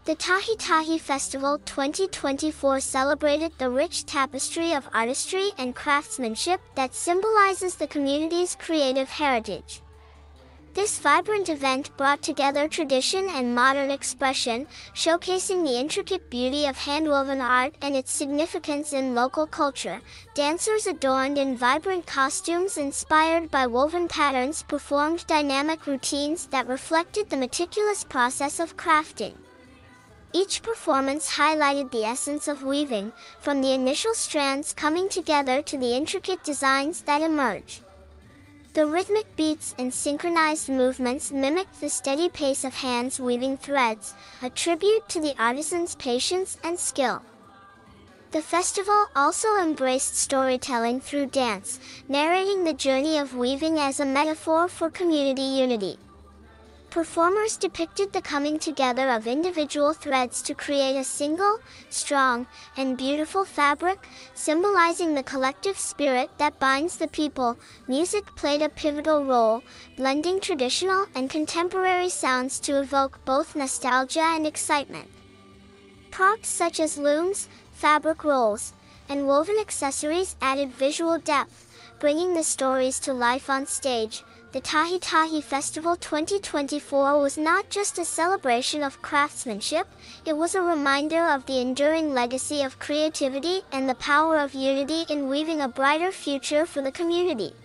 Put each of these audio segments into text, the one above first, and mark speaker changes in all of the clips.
Speaker 1: The Tahi Tahi Festival 2024 celebrated the rich tapestry of artistry and craftsmanship that symbolizes the community's creative heritage. This vibrant event brought together tradition and modern expression, showcasing the intricate beauty of handwoven art and its significance in local culture. Dancers adorned in vibrant costumes inspired by woven patterns performed dynamic routines that reflected the meticulous process of crafting. Each performance highlighted the essence of weaving, from the initial strands coming together to the intricate designs that emerge. The rhythmic beats and synchronized movements mimicked the steady pace of hands weaving threads, a tribute to the artisans' patience and skill. The festival also embraced storytelling through dance, narrating the journey of weaving as a metaphor for community unity. Performers depicted the coming together of individual threads to create a single, strong, and beautiful fabric, symbolizing the collective spirit that binds the people. Music played a pivotal role, blending traditional and contemporary sounds to evoke both nostalgia and excitement. Props such as looms, fabric rolls, and woven accessories added visual depth, bringing the stories to life on stage. The Tahi Tahi Festival 2024 was not just a celebration of craftsmanship, it was a reminder of the enduring legacy of creativity and the power of unity in weaving a brighter future for the community.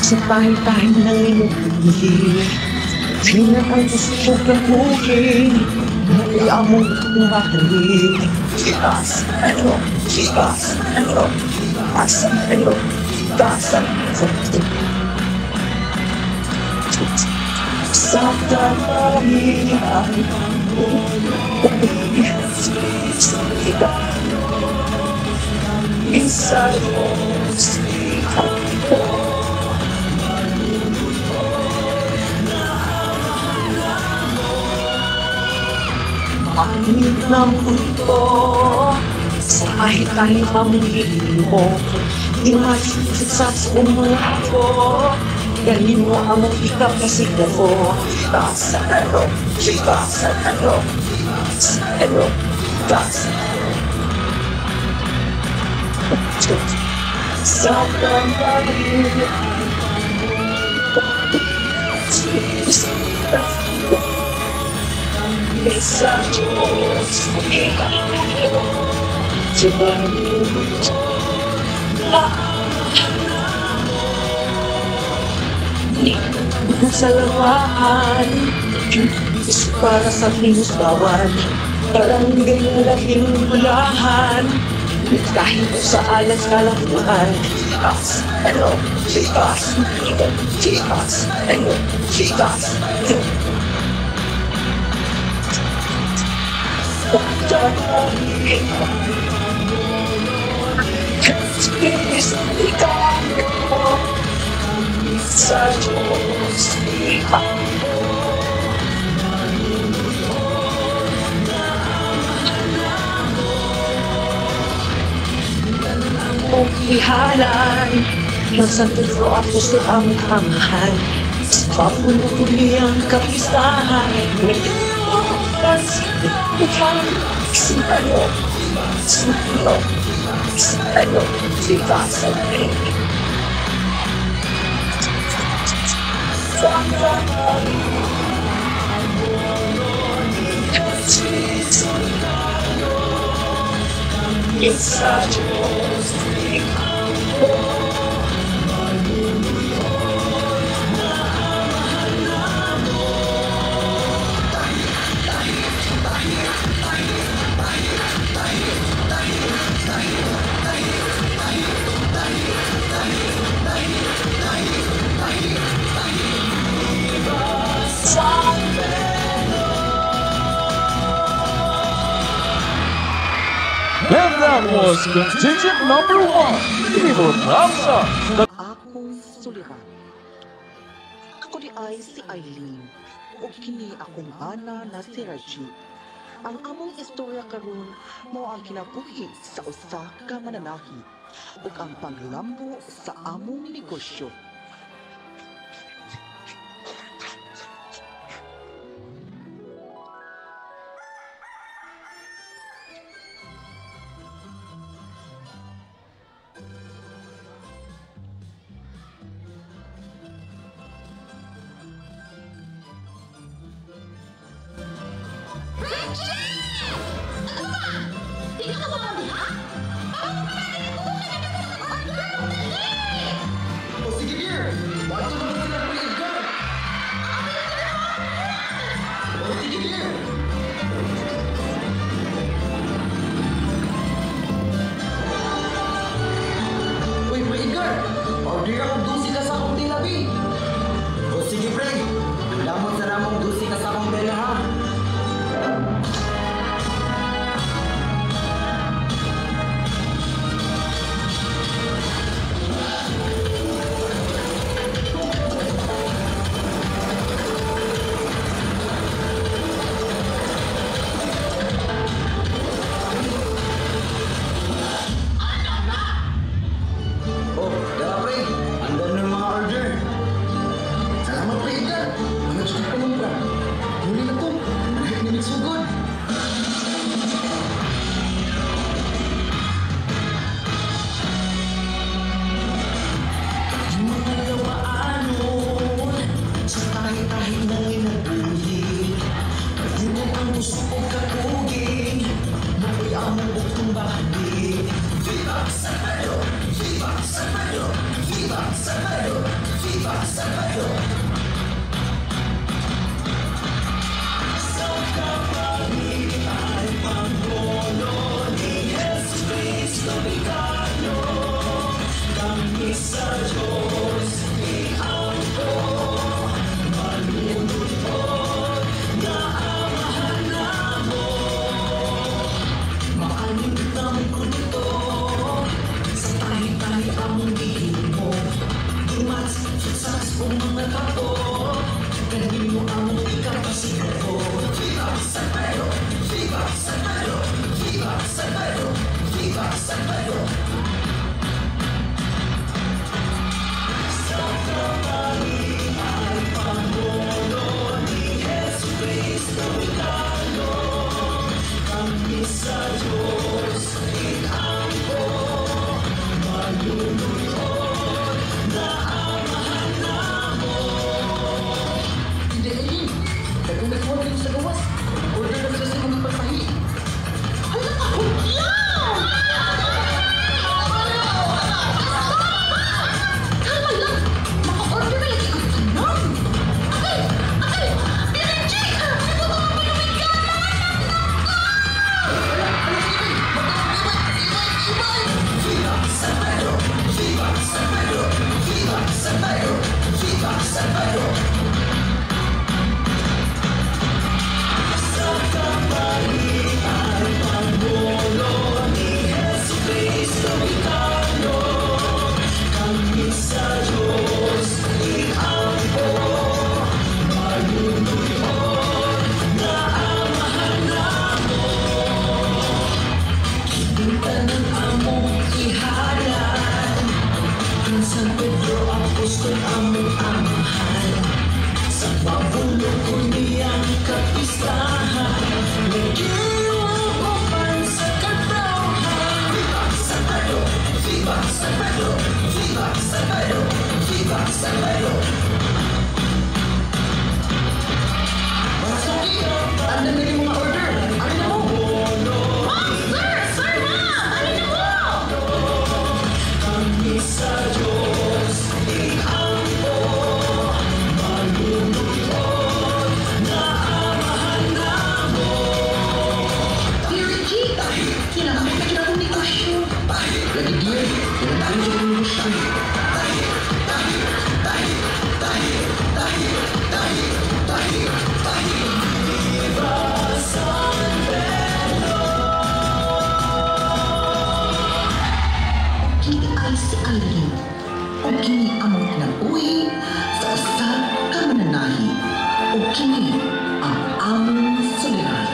Speaker 2: Sa tahi-tahi ng inuulit, Tinatang sa kabuking Naiamong kumahalik. Sitas, ano, sitas, ano, tas, ano, tas, sa tahi ang Isa Angin ng mundo sa kahit mamulimo. Di makikita sa mga ko. Galing mo ang ikapasig ako. Sa ano, sa ano, sa ano, sa sa Sa Salamaan para sa bawal. Barangay laking bulahan. Kahit sa alas kalakuan. As, ano, sitas, sitas, ano, sitas. Sa Diyos. Amihanan ng San Pedro Apostol ang Amahan. Sa papuno ang kapistahan. Sa Diyos,
Speaker 3: And that was contingent number 1, Vivo Ramsa. The
Speaker 4: Akong suliran. Ako diay si Eileen, ug kini akong bana na si Reggie. Ang among istorya karon mao ang kinabuhi sa usa ka mananahi ug ang panglambo sa among negosyo.
Speaker 5: O sige, dear. Bato na ba sila, Pre Edgar? O sige, dear. Uy, Pre Edgar. Order akong 12 ka sakong tela, bi. O sige, pre. Lamot sa namong 12 ka sakong tela, ha?
Speaker 2: Sa among amahan. Sa pabulo ko niyang kapistahan. Nagiuupan sa katawhan. Viva San Pedro! Viva San Pedro! Viva San Pedro! Viva San Pedro! Mga suki, andan na yung mga order. Ano na mo?
Speaker 6: Ma'am, sir! Sir, ma'am! Ano na mo?
Speaker 2: Kami sa Diyos, iampo, maluluyot na amahan namo.
Speaker 4: Dear Richie, kinahanglan na gyud akong negosyo. Lagi dear, kinahanglan gyud akong negosyo. Kini ay si Eileen. Ug kini among kinabuhi sa usa ka mananahi. Ug kini ang among suliran.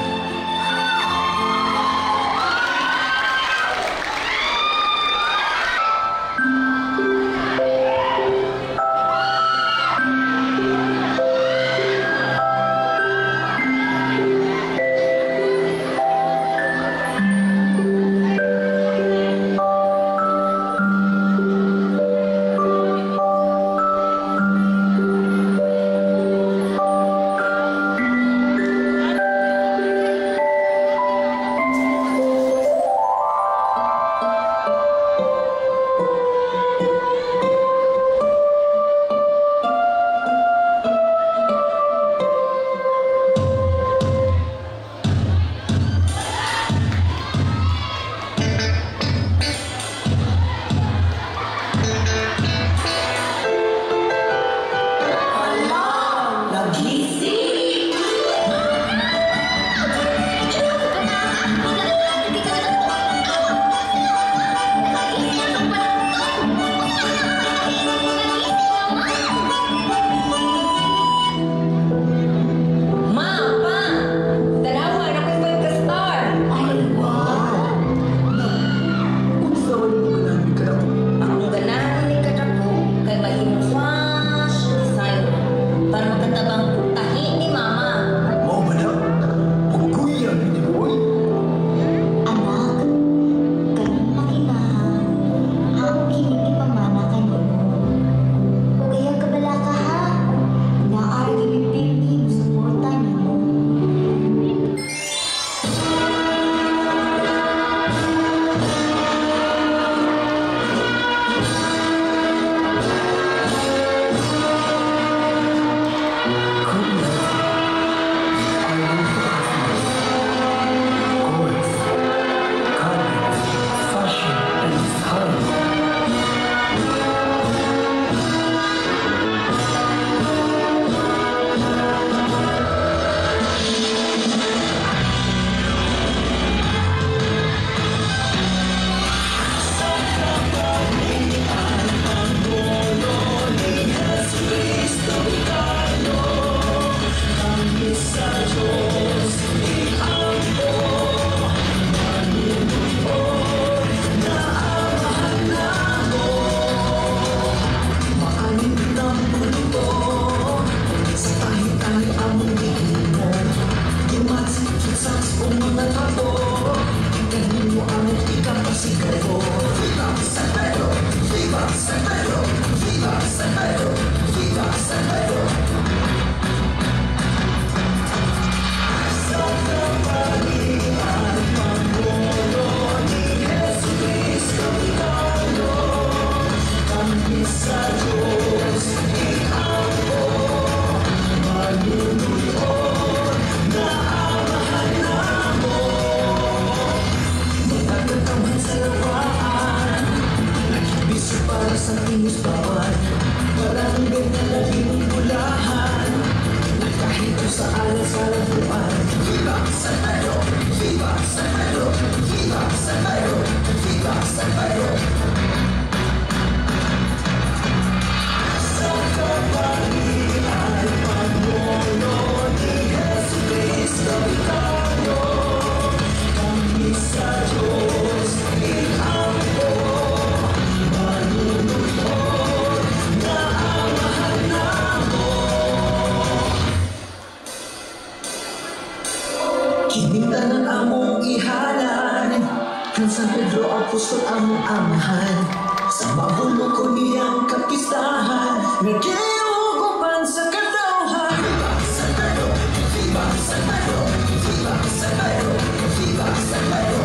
Speaker 2: Apostol among amahan. Sa mabulo ko niyang kapistahan, nagiugupan sa katawhan. Viva San Pedro! Viva San Pedro! Viva San Pedro! Viva San Pedro!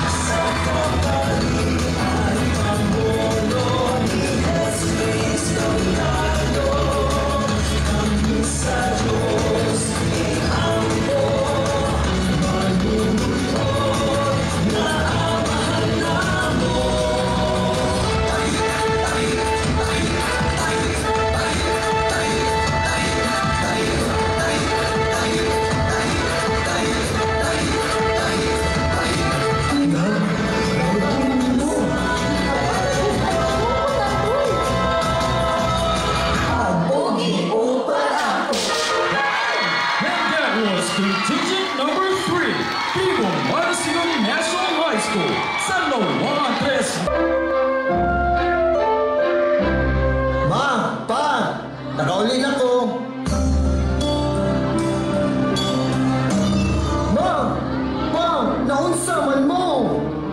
Speaker 2: Sa kapalian, Pangulo ni Jesucristo Hidalgo, kami sa Diyos iampo, manunod na amahan namo.
Speaker 3: And that was contingent number 3, Tribong Marasigan National High School, San Juan Tres.
Speaker 5: Ma, pa, nakauli na ko. Ma, pa, naunsa man mo?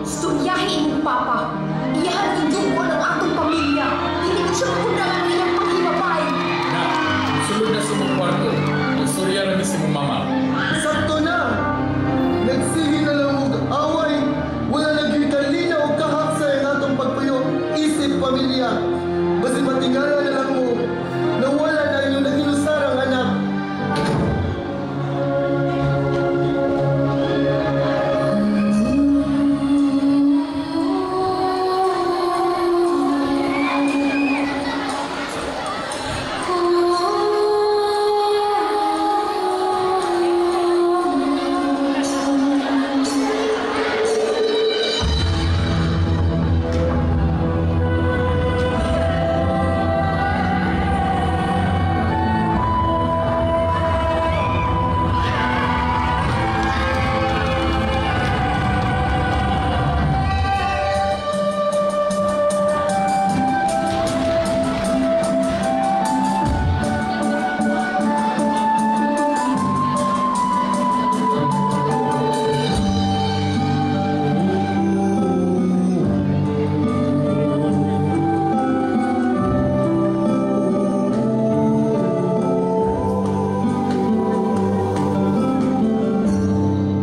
Speaker 6: Storyahe imong papa. Iyahan gidugo ang atong pamilya. Dili ko siya kunang ang iyang panghibabay.
Speaker 3: Na, sulod na sa mong kwarto. Magstorya ra mi sa imong mama.
Speaker 5: Sakto na! Nagsige na lang og away. Wala na gyud kalinaw og kahapsay ang atong pagpuyo isip pamilya. Basi matingala na lang mo na wala na inyong naginusarang anak.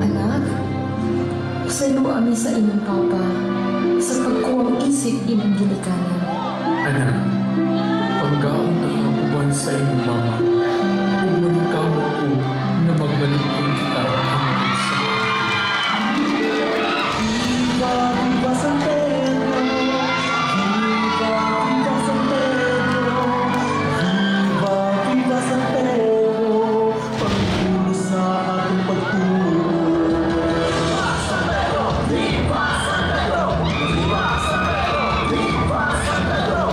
Speaker 6: Anak, pasayloa mi sa imong papa sa pagkuwang isip imong ginikanan.
Speaker 3: Anak, pagkaon ka uban sa imong mama, ug maningkamot ko na magmalikon kita hangtod sa
Speaker 2: Viva, viva San Pedro! Viva, viva San Pedro! Viva, viva San Pedro! Pangulo sa atong pagtuo. San Pedro! Viva San Pedro! Viva San Pedro! Viva San Pedro!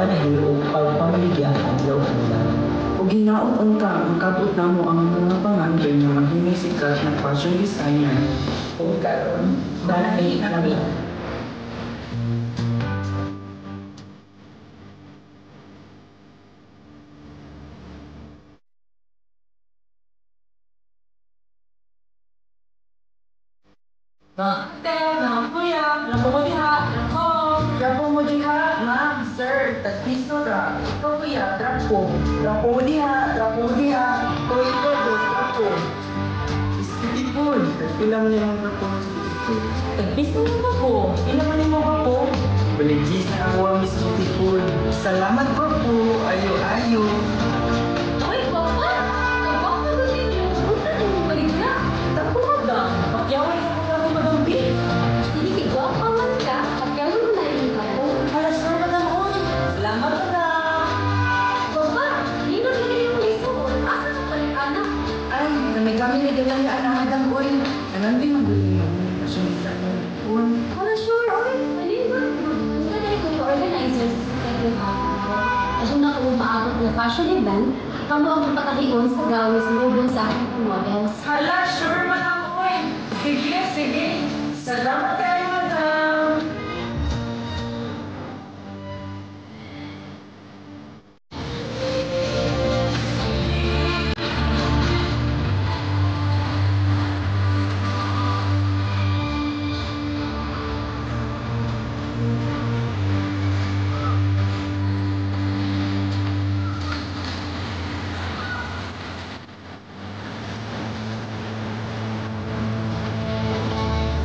Speaker 2: pagpapanahi ug pagpamaligya adlaw bulan.
Speaker 7: Ug hinaot unta makabot namo ang mga pangandoy nga mahimong sikat na fashion designer.
Speaker 8: Ug karon, balay kami.
Speaker 9: Ate, mga kuya, rapo mo diha, rapo.
Speaker 7: Rapo mo diha, ma'am, sir, tagpiso ra. Ikaw kuya, rapo. Rapo mo diha, rapo mo diha. Ikaw ikaw, dos, rapo. Beautiful. Tagpila man yung rapo mo sa beautiful.
Speaker 9: Tagpiso na ko.
Speaker 7: Pila man yung rapo? Baligis na ako ang Miss Beautiful. Salamat po po. Ayo, ayo.
Speaker 9: Uy, gwapa! Ang gwapa ko ninyo. Punta na mo balik na. Tapo ka ba? Pakyawan na ko kami magambi. Hindi kay gwapa man ka. Pakyawan mo na yung kapo.
Speaker 7: Hala, sure, madam, oy. Salamat, madam.
Speaker 9: Gwapa, nindot na kayo yung isuot. Asa ka palit, anak?
Speaker 7: Ay, namay kami ni Galang na anak, madam, oy. Nanandi maguling mo. Fashion designer.
Speaker 9: Wala sure, oy. Manindot. Unsa dahil kung organizer sa Second Africa. Asong na kung maabot na fashion event, kamo ang patahion sa gawin sa lubong sa aking models.
Speaker 7: Hala, sure, madam, oy. Sige, sige. Salamat kayo, madam.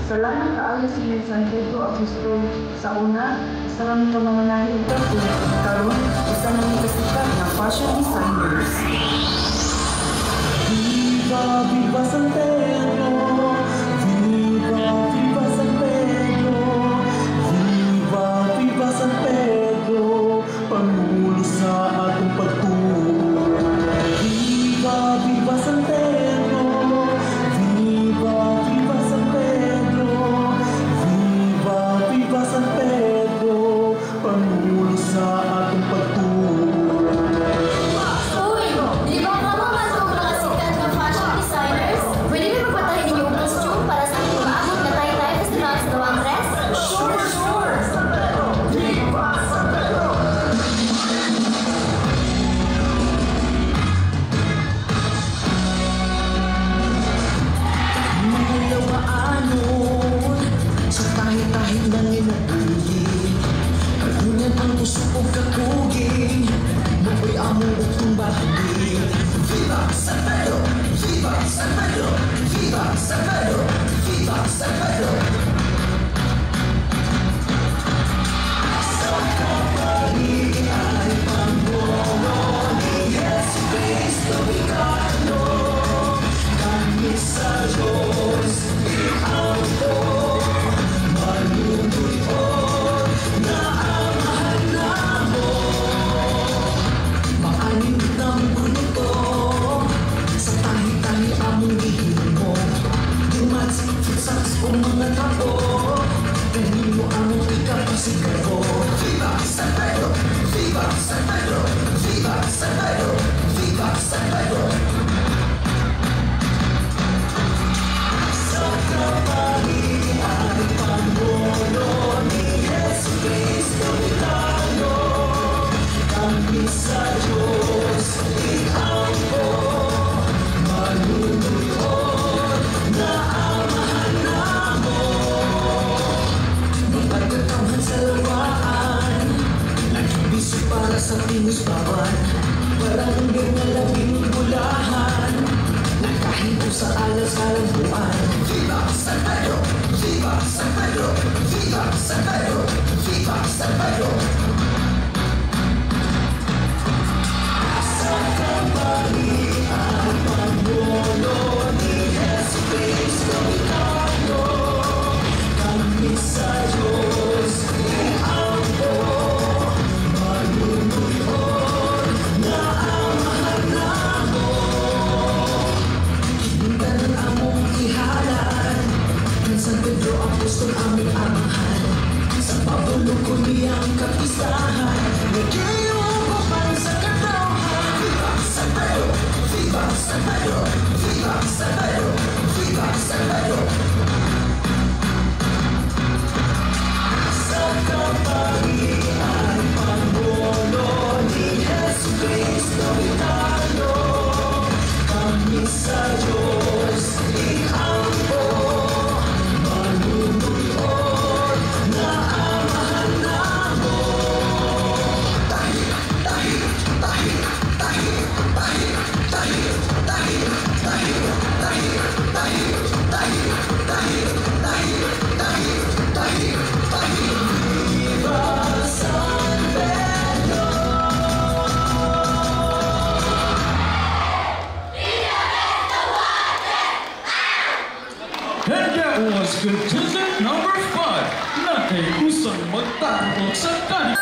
Speaker 7: Salamat kaayo sa inyo San Pedro Apostol. Sa una, isa kami ka mga nahiutan ko. Karon, isa na mi kasikat na fashion designers.
Speaker 2: Viva, viva San Pedro! Viva, viva San Pedro! Viva, viva San Pedro! Pangulo sa atong pagtuo. Viva, viva San Pedro! Viva, viva San Pedro! Viva, viva San Pedro! Pangulo sa atong pagtuo.
Speaker 10: Uy! Di ba kamo man sa mga sikat na fashion designers? Pwede ba magpatahi ninyo og costume para sa aming maabot na Taytay Festival sa Dawangres?
Speaker 2: Sure, sure! Viva San Pedro! Mga lawaanon sa tahi-tahi ng inuugi, Kalunan ang usok o kakuging, Mao'y among utong bahagi. Viva San Pedro! Viva San Pedro! Viva San Pedro! Viva San Pedro! Sa kaparian Pangulo ni Jesu Cristo Ikatlo, kami sa Diyos iampo, Manunuyon na amahan namo. Maanindot namong produkto, sa tahi-tahi among gihimo. Dumats, futsaks o mga trapo, kanino among ikapasigaw. Viva San Pedro! Viva San Pedro! Viva San Pedro! Viva San Pedro! Sa kaparian Pangulo ni Jesu Cristo Ikatlo, kami sa Diyos iampo, Manunuyon na amahan namo. Mga katawhan sa lawaan, Nagbiso para sa tinusbawan, Barangay nga labing bulahan, Nakahinto sa alas-alang buwan. Viva San Pedro! Viva San Pedro! Viva San Pedro! Viva San Pedro! Sa kaparian Pangulo ni Jesu Cristo Ikatlo, kami sa Diyos iampo, Manunuyon na amahan namo. Kining among ihalad, Kan San Pedro Apostol aming amahan, Sa Pablo ko niyang kapistahan. Tahi, tahi, tahi, tahi, tahi, tahi, tahi, tahi, tahi, tahi, tahi, tahi. Viva San Pedro!
Speaker 3: And that was contestant number 5 na kay usang magtago sa kanin.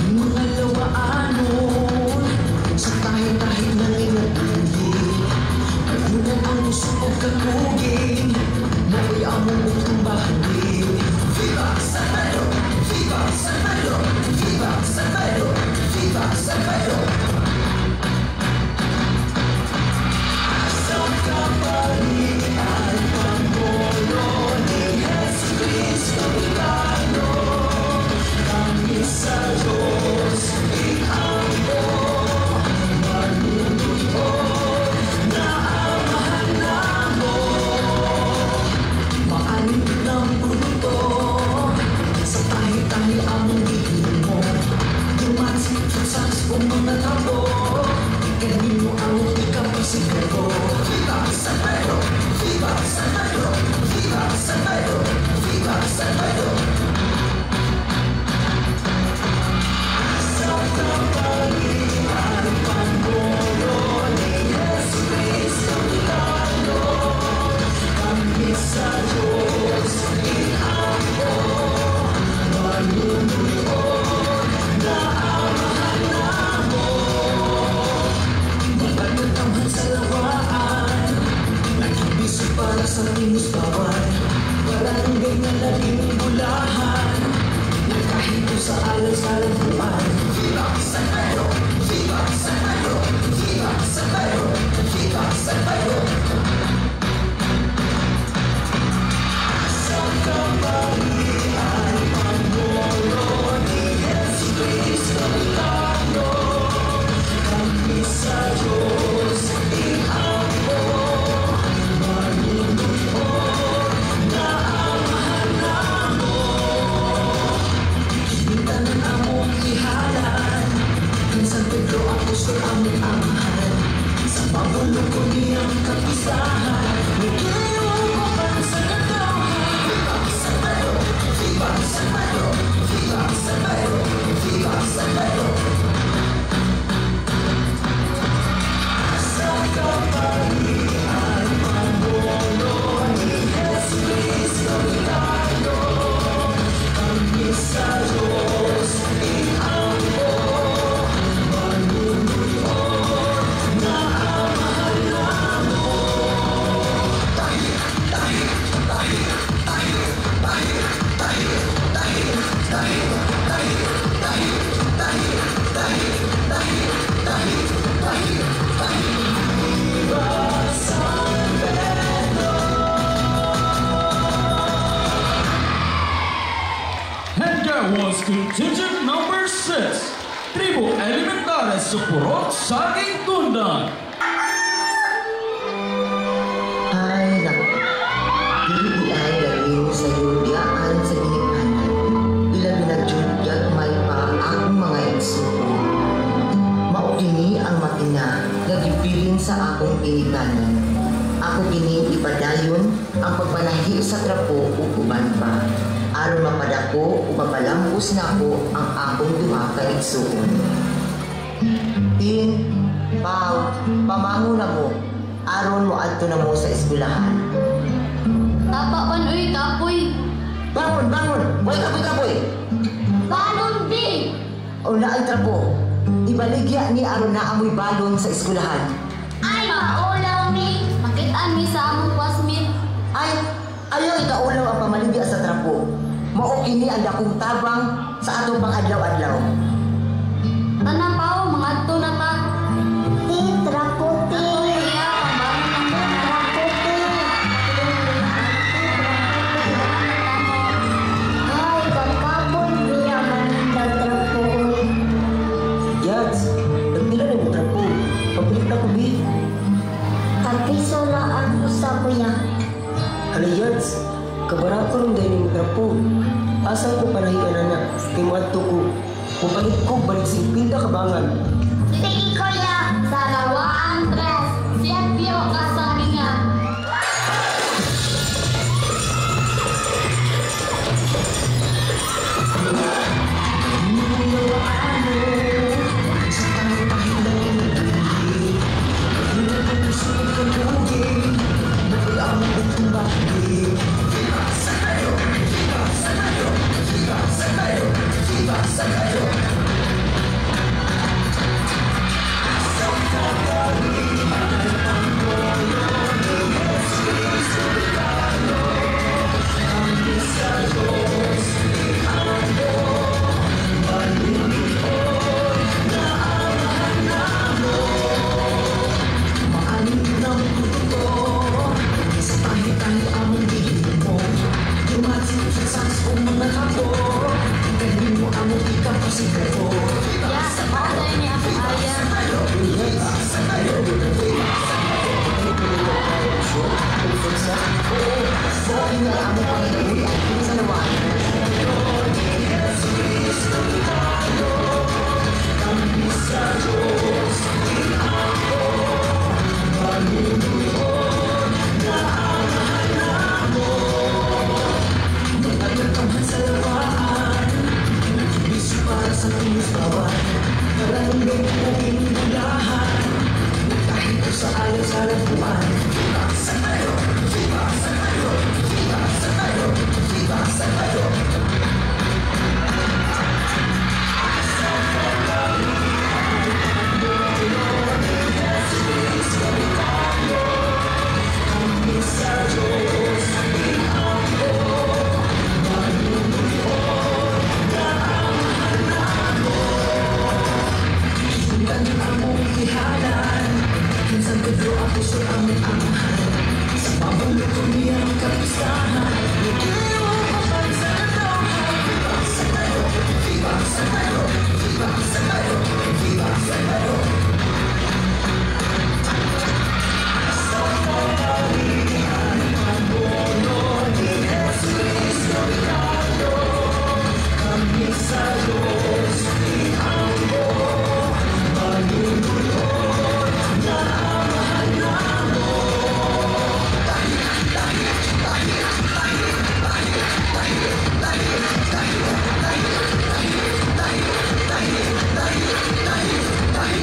Speaker 2: Mga lawaanon sa tahi-tahi ng inyong tubig, Kagunan ang gusto o kakugin, mo'y among utong bahagi. Viva San Pedro! Viva San Pedro! Viva San Pedro! Viva San Pedro! Sa kapalian, Pangulo ni Jesucristo Bicano, kami sa Diyos iambo, manunod na amahan namo. Maanim ng produkto, sa tahi-tahi among gihimo. Duman sa o mga tabo, kanino ang ikapasiguro. Viva San Pedro! Viva San Pedro! Viva San Pedro! Viva San Pedro! Sa kapalian, Pangulo ni Jesucristo Bicano, kami sa Diyos iambo, manunod na amahan namo. Magandang sa lawaan, nagibisog para sa tinusbawan, barangay na labing bulahan, nagkahito sa alang-salang buwan. Viva San Pedro! Viva San Pedro! Viva San Pedro! Viva San Pedro! Sa kapalian, Pangulo ni Jesucristo Bicano, kami sa Diyos iambo,
Speaker 11: Contingent number 6, Tribu Elementare sa Purok Saging Tundan.
Speaker 12: Ay, naku. Dili di ay lain sa yudyaan sa ginikanan. Ilabi na jud gagmay pa akong mga igsuon. Mao kini ang makina nga gibilin sa akong ginikanan. Ako kini ipadayon ang pagpanahi sa trapo ug uban pa aron mapadako ug mapalampos nako ang akong duha ka igsuon. Tin, Pau, pamango na mo aron mo adto na mo sa eskwelahan.
Speaker 9: Tapa man uy, kapoy.
Speaker 12: Bangon, bangon! Way kapoy kapoy!
Speaker 9: Balon di!
Speaker 12: O naay trapo. Ibaligya ni aron na amoy balon sa eskwelahan.
Speaker 9: Ay, maulaw mi! Makitaan mi sa among classmate.
Speaker 12: Ay, ayaw ikaulaw ang pamaligya sa trapo. Mao kini ang dakong tabang sa atong pang-adlaw-adlaw.
Speaker 9: Tana Pao, mangadto na ta.
Speaker 1: Ti, trapo, ti.
Speaker 9: Kuya, pambangon na mo.
Speaker 1: Trapo, ti. Ay, kakapoy, biya manindag trapo, uy.
Speaker 7: Yads, nagpila na mo trapo. Papalit na ko, bi.
Speaker 1: Kapiso ra ang usa, kuya.
Speaker 7: Hala, Yads, kabarato rin dahil mo trapo. Asa ko panahian na na, kay moadto ko. Mupalit ko, balik sa ipilda kabangan.
Speaker 1: Sige, kuya.
Speaker 9: Sa lawaan tres, siyepyo kasagingan.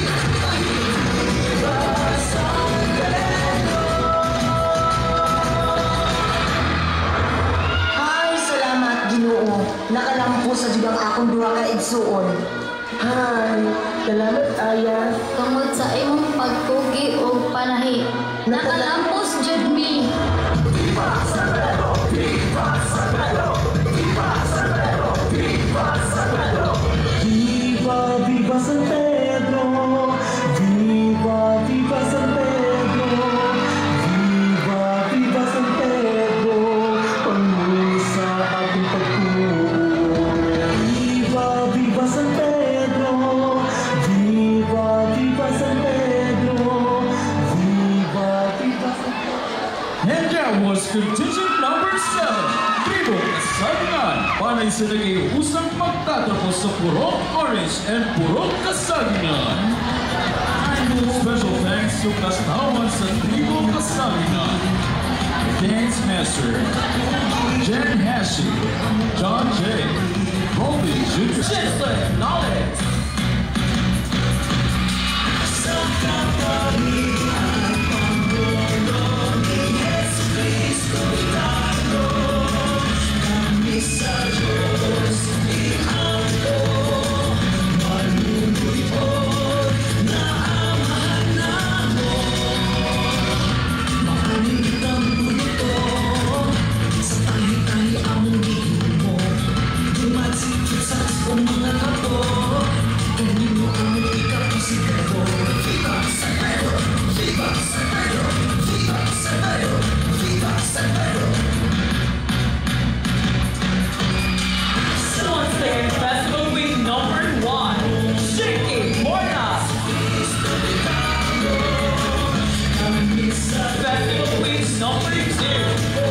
Speaker 9: Ya, mao ni akong aya.
Speaker 12: Ay, salamat Ginoo. Nakalampos sa jud ang akong duha ka igsuon.
Speaker 7: Hi, salamat Aya.
Speaker 9: Tungod sa imong pagtugi og panahi. Nakalampos jud mi.
Speaker 2: Viva, viva San Pedro! Viva, viva San Pedro! Viva, viva San Pedro! Pangulo sa ating pagtuo. Viva,
Speaker 11: And that was contingent number 7, Tribo Kasagingan. Panay sa nag-iusang magtatrapo sa Purok Orange and Purok Kasagingan. Special thanks to Kastawan sa Tribo Kasagingan. Dance Master, Jen Hashi, John J., Rolly Jr.
Speaker 13: Jensen Knowledge.
Speaker 2: Sa kaparian, Pangulo ni Jesucristo Italo, kami sa Diyos iampo, maluluyon na amahan namo. Maanib ang puluto, sa tahi-tahi among gihimo, dumatsik sa mga kapo, kanino among ikapusigado. Viva San Pedro! Viva San Pedro! Viva San Pedro! Viva San Pedro!
Speaker 13: Once again, Festival Queen number 1, Shiki Morna. Festival Queen number 2,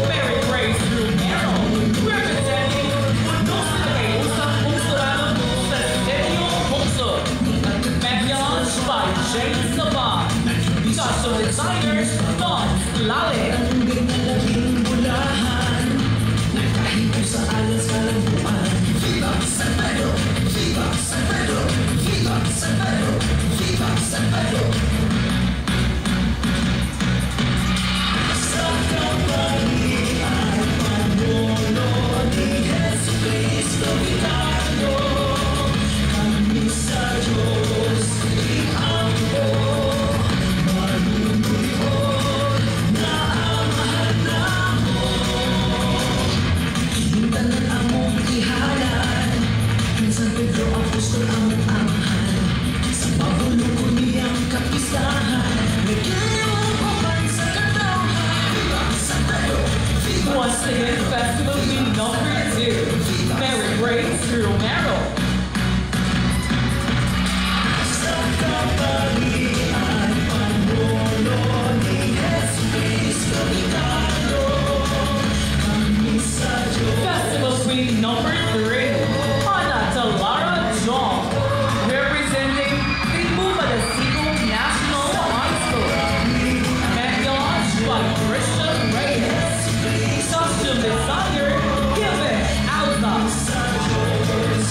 Speaker 13: Mary Grace Romero, representing Puno sa Nagayusang Pungsoranon sa Sitio Pungsod. Maquillage by Jane Saban. Costume designers, Don Lale.
Speaker 2: Nalaging bulahan, nagkahipo sa alas kalambuan. Viva San Pedro! Viva San Pedro! Viva San Pedro! Viva San Pedro! Sa kaparian, Pangulo ni Jesucristo Italo, kami sa Diyos iampo, maluluyon na amahan namo. Hintanan among ihalan, kay San Pedro Apostol among amahan. Sa pabulong niyang kapistahan, nag-iuupan sa katawhan. Viva San Pedro! Viva
Speaker 13: Once again, Festival Queen number 2, Mary Grace Romero.
Speaker 2: Sa kaparian, Pangulo ni Jesucristo Italo, kami sa Diyos.
Speaker 13: Festival Queen number 3, Ana Talara Jong, representing Tribu Madasigo National High School. Maquillage by Christian Reyes. Costume designer, Kevin Alza.
Speaker 2: Sa Diyos.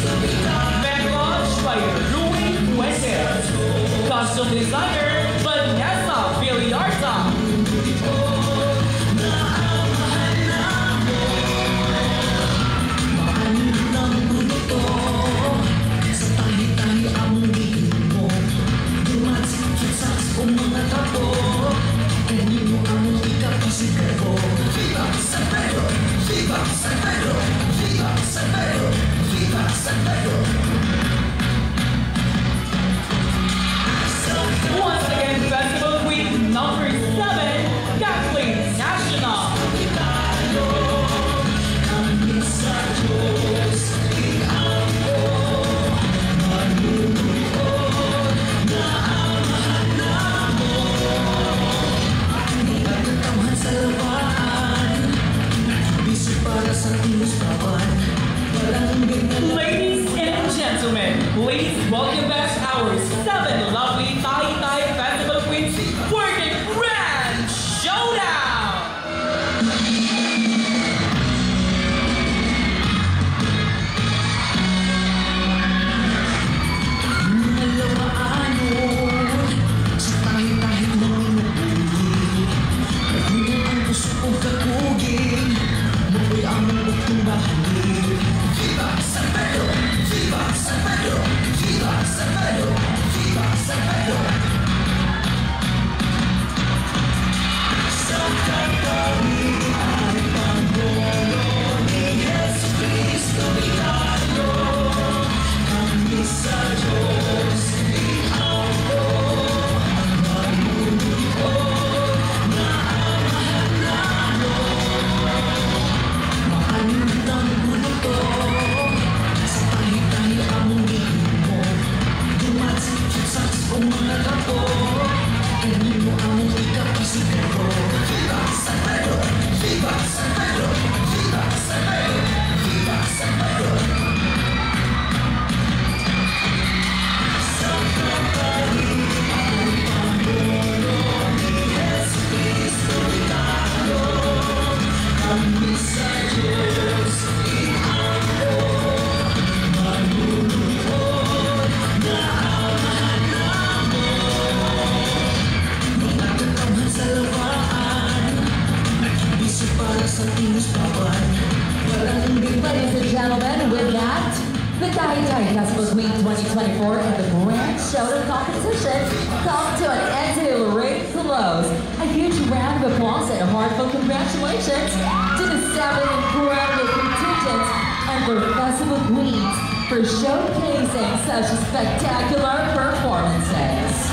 Speaker 13: Backwash by Rui Fuentes. Costume designer, Vanessa Villarta.
Speaker 2: Viva San Pedro! Viva San Pedro! Viva San Pedro! Viva San Pedro!
Speaker 13: Once again, Festival Queen number 7, Kathleen National. Ladies and gentlemen, please welcome back our 7 lovely Taytay Festival Queens for the Grand Showdown!
Speaker 2: Viva San Pedro! Viva San Pedro! Viva San Pedro! Viva San Pedro! Sa katabi ay Pangulo ni Jesucristo Bigalo. Kami sa Diyos iampo, manunod na amahan namo. Maanod ang produkto sa tahi-tahi among gihimo. Dumats, saks o mga kapo, kanimo among ikapasiguro. Viva San Pedro! Viva San Pedro! Viva San Pedro! Viva San Pedro! Sa katabi ay Pangulo ni Jesucristo Bigalo. Kami sa Diyos iampo, manunod na amahan namo. Mga katawhan sa lawaan, nagbiso para sa tinuspawan. Walang
Speaker 13: Ladies and gentlemen, with that, the Taytay Festival Queen 2024 and the Grand Showdown competition come to an exhilarating close. A huge round of applause and a heartfelt congratulations to the 7 incredible contingents and their festival queens for showcasing such spectacular performances.